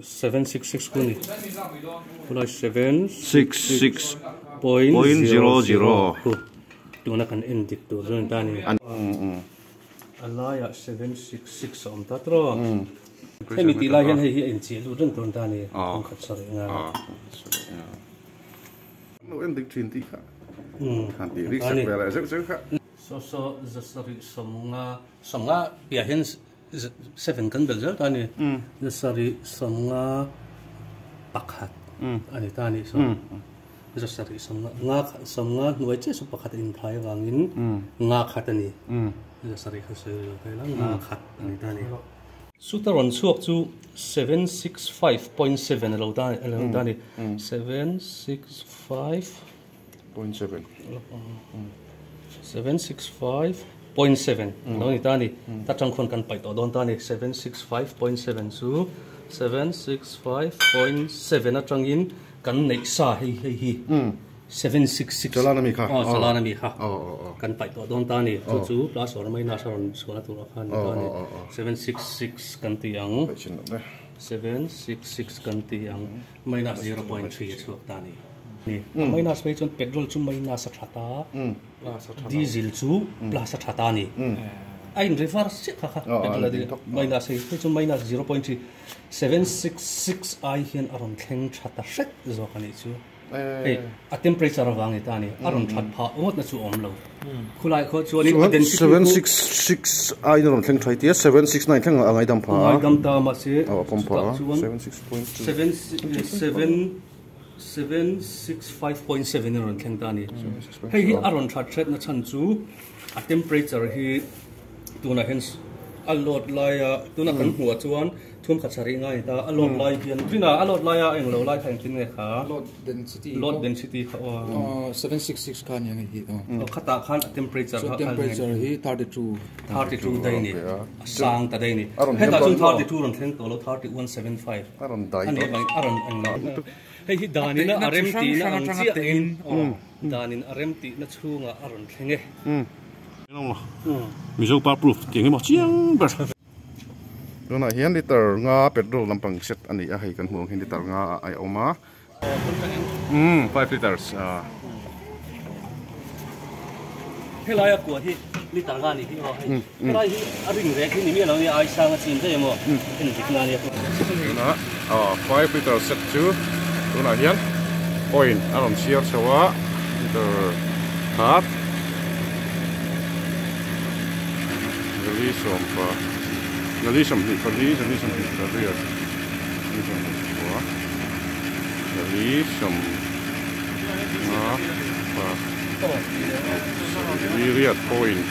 766 khu ni khulai 7 6 6 point 0 0 khu tuna kan en dik tur chu ni ta ni a laiah 766 a awm ta tawh hemi tih lai hian hei hi a inchih lut reng tur a ni ta ni kawngkhat sarih nga lo en dik thin tih kha han tih rik sak vel zeuh zeuh kha. Saw saw zasarih sawmnga sawmnga piah hian Seven kan belh zel ta a ni. Zasarih sawmnga pakhat a ni ta a nih saw. Zasarih sawmnga nga sawmnga hnuai chiah chu pakhat a inthai avangin nga khat a ni. Zasarih kha sawi lo ta ila nga khat a ni ta a ni. Chuta rawn chhuak chu 765.7 a lo ta a ni. 765. 765.7 lo ni ta a ni. Ta tang khawn kan paih tawh dawn ta a ni. 765.7 chu 765.7 atangin kan neih sa hei hei hi 766 Chalana mi kha aw chalana mi kha kan paih tawh dawn ta a ni. Chu chu plus or minus a rawn chhuahna turah khan ni ta a ni. 766 kan ti ang. 766 kan ti ang. Minus 0.3 a chhuak ta a ni. Minus phei chuan petrol chu minus a tha ta, diesel chu plus a tha ta a ni. A in reverse chiah kha kha petrol a diesel minus hei phei chu minus 0.3 766 ai hian a rawn thleng tha ta hret zawk a nih chu. Hei a temperature avang ni ta a ni, a rawn that phah ngawtna chu a awm lo. Khulai khaw chuanin a density chu. 766 aiin a rawn thleng tha i tia, 769 thleng a ngaidam phah a. Ngaidam ta mahse chutah chuan 7 7 765.7 a rawn thleng ta a ni. Hei hi a rawn that hretna chhan chu a temperature hi tunah hian a load laia tuna kan hmuhah chuan thum khat sarih ngai a ni ta. A load lai hian rinah a load laia a englo lai kha engtin nge kha? Load density load density kha aw. 766 kha ania nge hi aw. Aw khatah khan a temperature kha temperature hi 32 32 daih a ni. A sang ta daih a ni. Hetah chuan 32 rawn thleng tawh lo 3175. A rawn dai tawh. A rawn eng lo. Hei hi danin a rem tihna ang chiahin danin a rem tihna chhungah a rawn thleng e. Mizo pa proof tih eng emaw chiang ber. Tunah hian liter nga petrol lampang set a ni a, hei kan hmuh ang hian liter nga a awm a. 5 liters. Helai a kua hi liter nga ni hi aw hei. Helai hi a ring rek hi ni miah lo nia ai sang a chin daih emaw en dik na nia. Tuna 5 liter set chu tunah hian point a rawn chhiar chho a liter khat zali sawmpa zali sawmhnih pali zali sawmhnih pariat zali sawmhnih pakua. Zali sawm nga pa zali riat point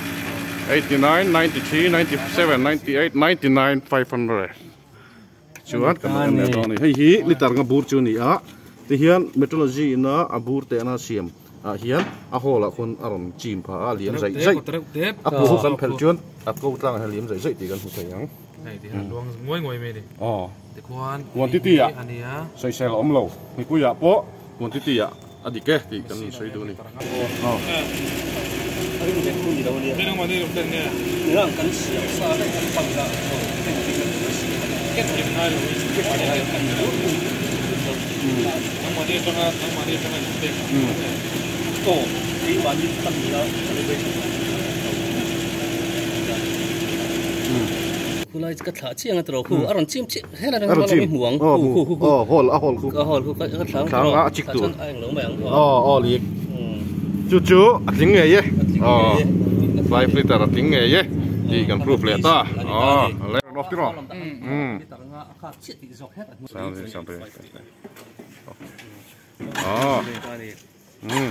89 93 97 98 99 500 chuan kan en leh dawn a ni hei hi liter nga bur chu a ni a tihian metrology ina a bur tehna siam ah hian a hall ah khawn a rawn chim phah a a liam zaih zaih a kut chu kan phelh chuan a ko tlang ah hian a liam zaih zaih tih kan hmu thei ang. Hei ti hian luang nguai nguai mai a ni. Aw. Tikhuan Quantity ah sawisel a awm lo. Mipui ah pawh quantity ah a dik e tih kan sawi duh a ni. Aw. Khulai ka thlah chiang a tawh khu a rawn chim chiah helai atang chuan mi hmu ang khu khu khu aw hall a hall khu a hall khu ka thlah ang a chik tur a englo mai ang aw aw lik chu chu a tling ngei e aw 5 liter a tling ngei e tih kan proof leh ta aw le off tiraw um aw um.